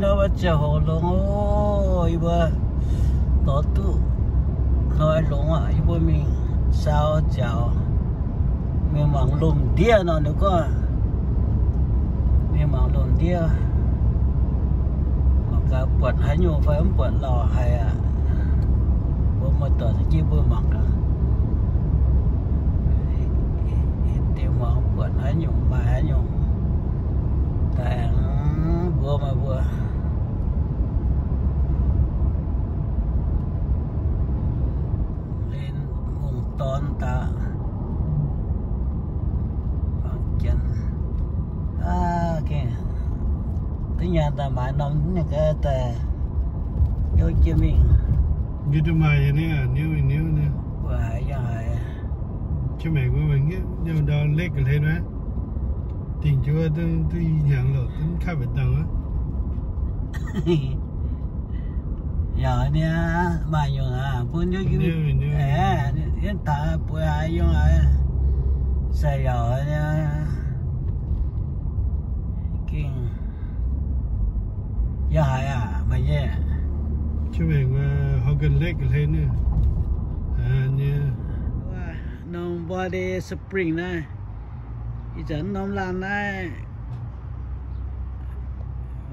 Nor mbuo ziangh hoc longx oc, yie mbuo dorh duqv hnoi longx aqv, yie mbuo mingh saau ziangx, mingh mangc lomc ndiev nor ninh gorngv, mingh mangc lomc ndiev, mangc gaax buatc haaix nyungc fai mv buatc lauh haic aqv. Mbuo muoz-doic za'gengh mbuo mangc gaax, deix muangx buatc haaix nyungc maaih haaix nyungc. Daaih mbuo maaih mbuo. Liuz ngongh dorn daaih mangc janx. Aav, gengh duqv nyaanh daaih maaiz norm ninh gaax daaih yiem jiex mingh. Yie duqv maaih yie niv, niv, niv. Mbuo haiz yangh haiz. Qiemx maengc mbuo maengc nyei ndau lekv ga'hlen wuov. Dingc jienv duqv, duqv i hnyangx lorqc, duqv kapv mbietc dangh wuov. Yaac niaa, maaih nyungc aqv, bun yie, yie taux bueix haaix nyungc aqv, sai yaac niaa, gengh yaac haiz aqv, maaih nyei. Qiemx maengc Hawkins Lake ga'hlen nyei. Norm Valley Spring naaiv, ih zanc norm laanh naaiv,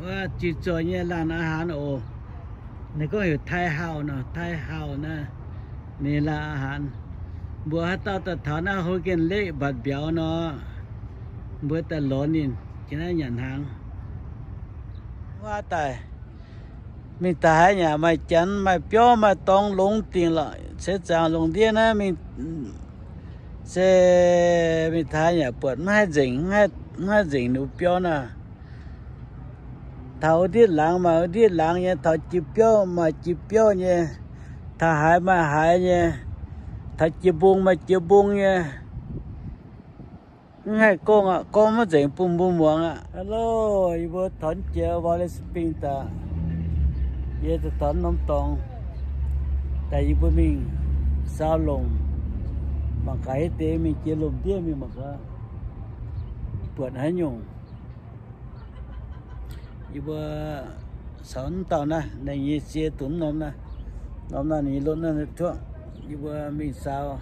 wuov jiu zoih nyei laanh aqv haaix oc. Ninh gorngv heuc Thai House nor, Thai House naaiv, ninh laanh aqv haaix. Mbuo haaix dauh daaih taux naaiv Hawkins Lake mbatc mbiauz nor, mbuo daaih lorz ninh, jiex naaiv nyanc hnaangx. Wuov daaih mingh daaih haaix yaac maaih janx maaih biauv maaih dorngx longx dingc lorqc. Seix zaangc longc ndiev naaiv mingh se mingh taux haaix yaac buatc maiv haih nzengc, maiv haih nzengc ninh mbuo biauv naaiv. Taux wuov ndiev laangz maaih wuov ndiev laangz nyei, taux jiex biauv maaih jiex biauv nyei, taux haaix maaih haaix nyei, taux jiex mbong maaih jiex mbong nyei. Mv haih gorngv aqv, gorngv maiv nzengc bun mbuo muangx aqv. Hello, yie mbuo taux jiex Valley Spring daaih, yie daaih taux norm dorngx daaih, yie mbuo mingh saau longc, mangc gaax hietv deix mingh jiex lomc ndiev mingh mangc gaax buatc haaix nyungc. Yie mbuo caux mv dauh naaiv, ninh nyei sie dongh norm naaiv, norm naaiv ninh nyei lotv naaiv tuoqv. Yie mbuo mingh saau,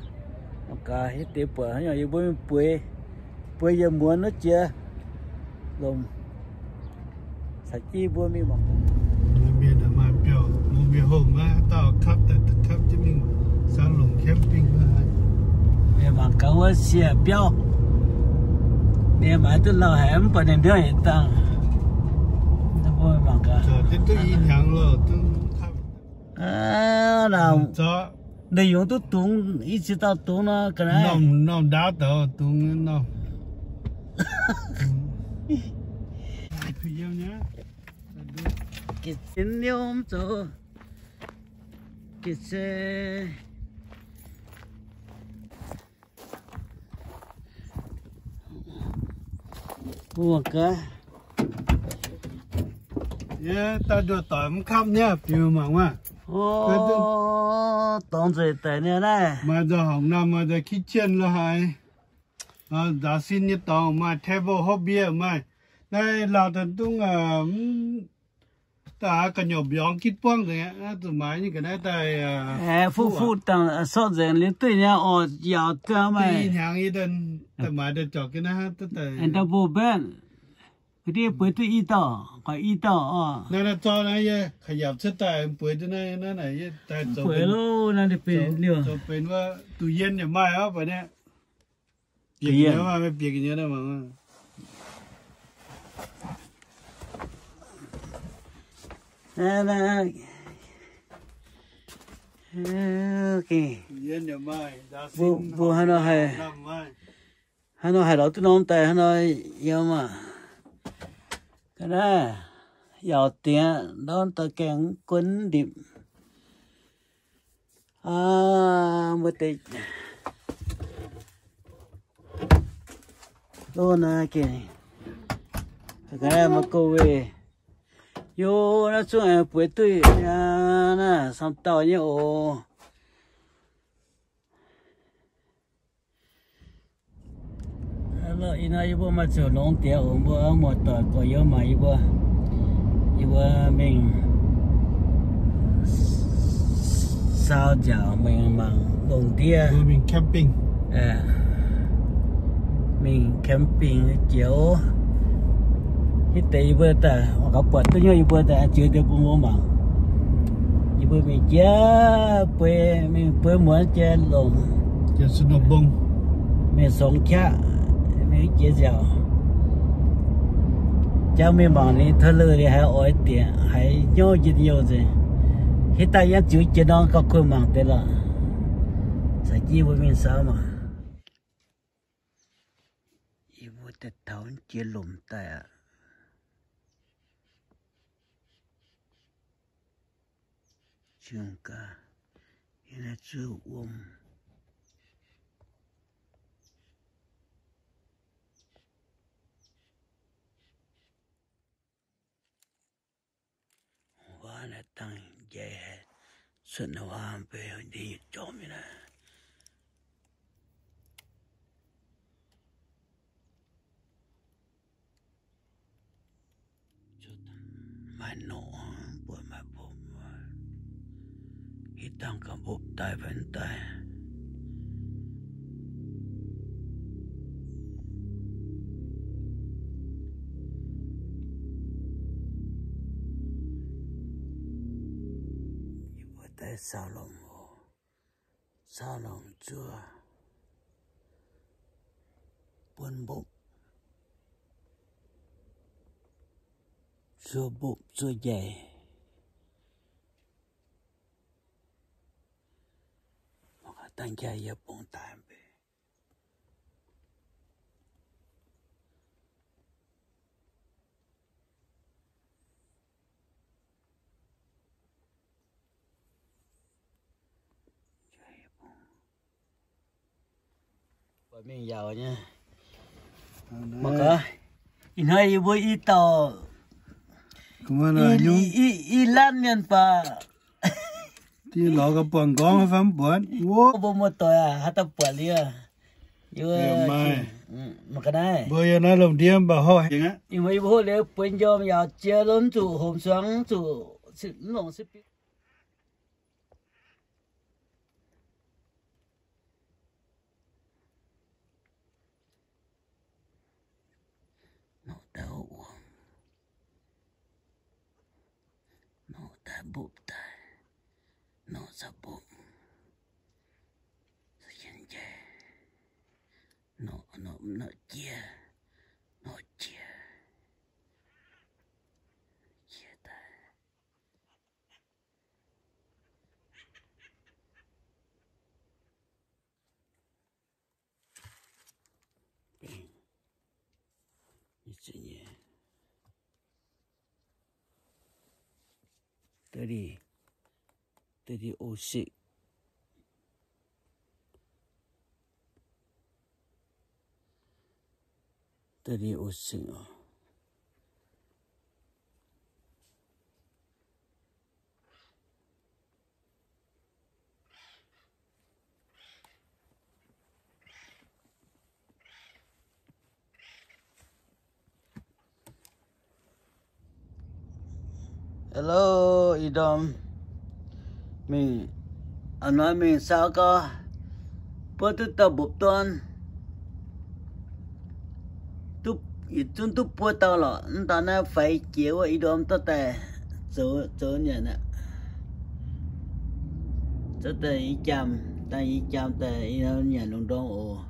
mangc gaax hietv deix buatc haaix nyungc yie mbuo mingh bueix, bueix yietc muonz wuov jiex lomc. Caux jienv mbuo mingh mangc. Mienh maaih biauv, mbuo mingh hopv maiv dauh kapv daaih, kapv jienv mingh saau longc camping wuov haaix. Mienh mangc gaax wuov sieqv biauv, ninh maaiz duqv lauh haic, mv baac ninh mbiauv yietc dangh. Mbuo mangc gaax. Ninh yungz duqv dungz, i ziex dauh dungz nor, ga'naaiv. Norm ndaauv deix dungz norm. Gitv se niouv mv zoux. Gitv se. Mbuo gaax. Yie daaih nduoh doic mv kapv nyei, biux mangc maah. O, dorngx nzengc daic nyei naaiv. Maaih nzauh horngc naamh, maaih nzauh kitchen lo haaix. Nzaaux sin nyei dorngx maaih, table hopv mbie maaih. Naaiv lauh daaih dungv, daaih ga'nyauv mbiorngz gitv buangv nzengc aqv, zuqc maaiz nyei ga'naaiv daaih. Fuqv-fuqv dangh sortv nzengc liuz duqv nyei oc, yaauc daaih maaih. Hnyangx yie daaih maaiz daaih zorc jienv naaiv, double bed. Ga'ndiev bueix duqv i dauh, ga'ndiev i dauh oc. Naaiv, naaiv zorqv naaiv yie ka'yapc cuotv daaih bueix duqv naaiv, naaiv naaic yie daaih zoux, bueix loh, naaiv ninh benx liouh, zoux benx wuov duqv yien yaac maaih oc, baac naaiv. Bieqc nyei, bieqc nyei. Mbuo haaix nor haih, haaix nor haih lorz duqv norm daaih haaix nor yiem maah. Ga'naaiv yaauc dingx, ndortv daaih gaengh guon ndipc. Aa, mbuo deix loh naaiv gengh, ga'naaiv maaih go weih. Yo, naaiv zungv aengx bueix duqv aqv, naaiv camv dauh nyei oc. Ih hnoi yie mbuo maaih ziouc longx diex oc, mbuo muoz-doic gorx-youz maaic yie mbuo. Yie mbuo mingh saau nziaauc mingh mangc lungh ndiev. Mingh camping. Mingh camping jiex. Hitv deix yie mbuo daaih, gauh buatc duqv nyei, yie mbuo daaih ziux deix bun mbuo mangc. Yie mbuo mingh jiex bueix, mingh bueix muonz jiex longc, mingh songx qaqv, mingh jiex nziaauc. Jangx mingh mangc ninh tov leuh ninh haiz oix dieqc, haiz hnyouv njien-youh nzengc. Hitv daaih yie ziux jiex nor gauh kuh mangc deix lorqc. Caux jienv mbuo mingh saau mangc. Yie mbuo daaih taux jiex lomc daaih aqv. Ziouc gaax, yie naaiv zuov wuom. Huaav naaiv dangh njaih haic, cuotv naaiv huaav mv bei ndiev yietc jorm nyei naaiv. Maaih norqc, buatc maaih mbopv. Hitv dangh gauh mbopv daaih fai mv daaih. Yie mbuo daaih saau lomc, saau lomc zuov buonv mbopv, zuov mbopv zuov njaih. Mangc gaax dangh jaax yie bungx daaih mv bei. Mingh yaauc nyei. Mangc gaax, ih hnoi yie mbuo i dauh, i lanv mienh baac, lorz ga'buangc nqorngv fai mv buatc. Mbuo muoz-doic aac, haaix dauh buatc liuz? Mbuo yiem naaiv lomh ndiev mv baac horh hengx aqv. Ih hnoi yie mbuo hopv liuz bueix njormh yaac jiex lo mv zuqc homx suangx, mv zuqc mv longc sipv. Norqc daaih wuom, norqc daaih mbopv daaih, norqc caux mbopv, caux jienv njaih, norqc, norqc, norqc jiex, norqc jiex, jiex daaih. Dirty, dirty ocean. Dirty ocean oc. Hello, ih ndorm mingh, a'hnoi mingh saau gau, buov duqv dauh mbopv dorn, yietc zungv duqv buov dauh lorqc. Mv dauh naaiv faix jiex wuov, ih ndorm dorh daaih zoux, zoux nyanc aqv. Zoux daaih i jaam, daaih i jaam daaih i nyanc lungh ndorm oc.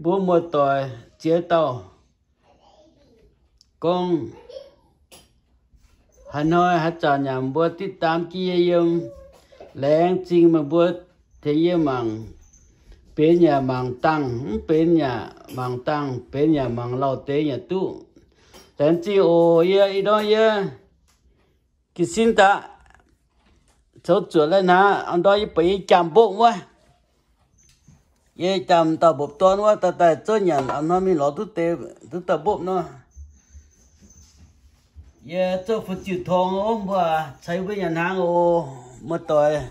Mbuo muoz-doic, ziex dauh gorngv haaix hnoi haaix zanc yaac mbuo ติดตาม jienv yie yiem. Laengz zingh meih mbuo tengx yie mangc, benx yaac mangc dangh, mv benx yaac mangc dangh, benx yaac mangc lauh deix yaac duqv. Laengz zingh oc. Yie ih ndorm yie ga'sin daaih zoux zuoqc lai-hnaangx, ndorm yie buatc yie jangx mbopv wuov, yie jangx dauh mbopv dorn wuov daaih daaih zouv nyanc, hnoi mingh lorz duqv deix, duqv dauh mbopv nor. Yie zouv fu'jueiv tong oc mbuo, caux yie mbuo nyanc hnaangx oc. Muoz-doic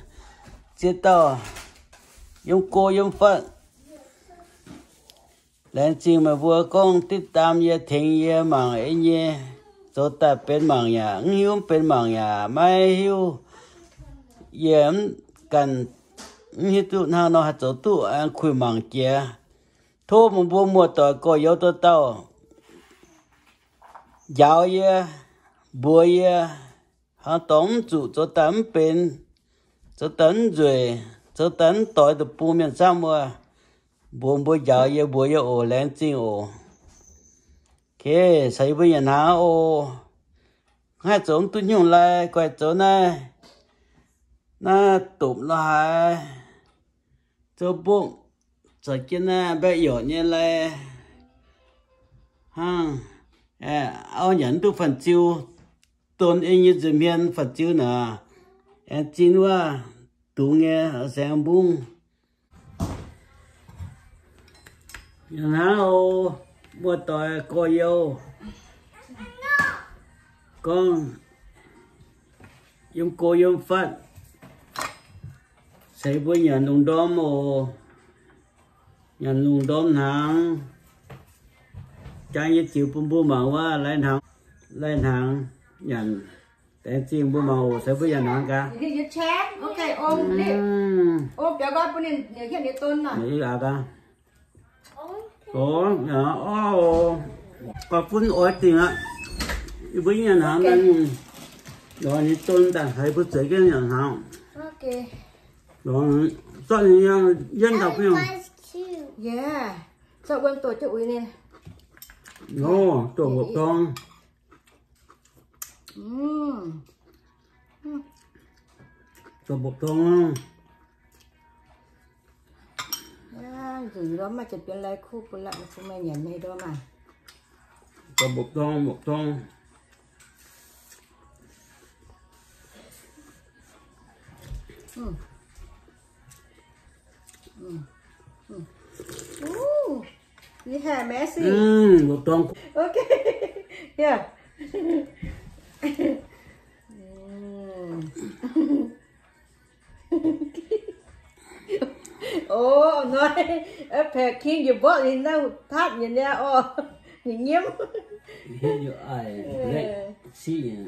ziex dauh, yiem go yiem fatv. Laengz zingh meih mbuo gorngv ติดตาม yie, tengx yie mangc ei nyei. Zoux daaih benx mangc yaac mv hiuv, mv benx mangc yaac maiv hiuv. Yie mv ganh mv hiuv duqv hnangv nor haih zoux duqv, aengx kuinx mangc jiex. Tov meih mbuo muoz-doic gorx-youz dauh dauh njaaux yie, mbuox yie, hnangv dorngx mv zuqc, zoux daaih mv benx, zoux daaih mv nzueic, zoux daaih mv doix deic-bung mienh camv wuov, mbuox mbuo njaaux yie, mbuox yie oc. Laengz zingh oc. Okay, caux yie mbuo nyanc hnaangx oc. Haih zoux mv duqv nyungc lai, guaih zoux naaiv, naaiv dopc lo haaix, zoux mbopv, zoux jienv naaiv mbaeqv yorqc nyei lai hnangv. Auv nyanc mv duqv fanh ziu, don ei nyei nzuih hmien fanh ziu naaic, aengx zinh wuov dungz nyei saeng mbungv. Hnangv oc, muoz-doic gorx-youz, gorngv yiem go yiem fatv, ceix mbuo nyanc lungh ndorm oc. Nyanc lungh ndorm hnaangx, jangx nyei ziux bun mbuo mangc wuov, lai hnaangx, lai hnaangx nyanc. Laengz zingh mbuo mangc oc, ceix mbuo nyanc hnaangx gaax. Gorngv bun ninh hietv ninh don naaic. Ninh aqv gaax. Gorngv, orv, gorngv bun oix dingc aqv. Yie mbuo nyanc hnaangx daaih nyungc, lorz ninh don daaih ceix mbuo zueiz jienv nyanc hnaangx. Lorz zorqv ninh yienv dauh bun. Yeah, zorqv wuom doqc jienv uix ninh. Nor, doqc mbopv dorng. Doqc mbopv dorng. Nzunc ndorm maaih ziex bienx lai kuv bun la'kuv meih nyanc nyei ndorm maah. Doqc mbopv dorng, mbopv dorng. Ooh, we have mercy. Mm, mbopv dorng. Okay. Yeah. Mm. Ov, hnoi, aa, paeqc king yie mborqv ninh naaiv patv nyei niaa orv, ninh nyiemv. Hietv yie aiv, siqv.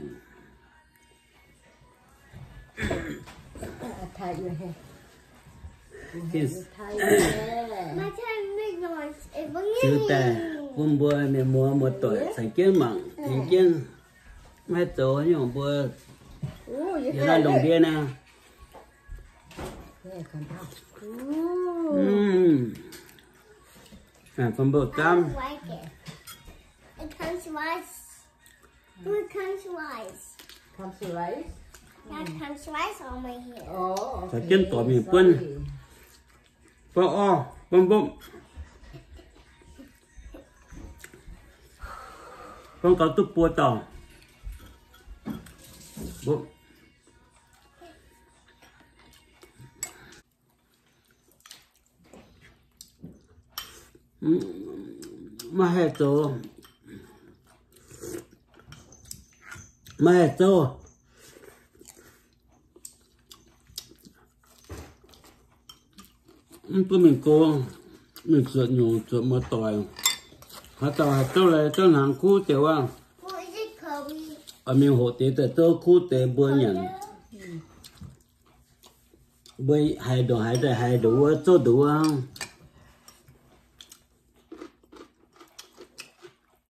Ziux daaih bun mbuo mienh muoz muoz-doic caux jienv mangc, caux jienv maiv zoux nyungc mbuo yiem naaiv longc ndie naaiv. Bun mbuo gamv. It comes rice. Who comes rice? Comes rice? That comes rice on my hair. Oh, okay. Caux jienv doic mingh buonv. Sorry. Buonv orv, buonv mbopv. Buonv gaux duqv buo dauh. Mbopv. Maiv haih zoux, maiv haih zouv. Mv duqv mingh go, mingh zuotc nyungc zuotc muoz-doic. Haaix dauh haih zouv lai zouv hnaangx kuv deix wuov, oix mingh hoqc deix daaih zouv kuv deix mbuo nyanc. Mbuo haiz ndongc haaix daaih haiz ndongc wuov, zouv ndongc wuov.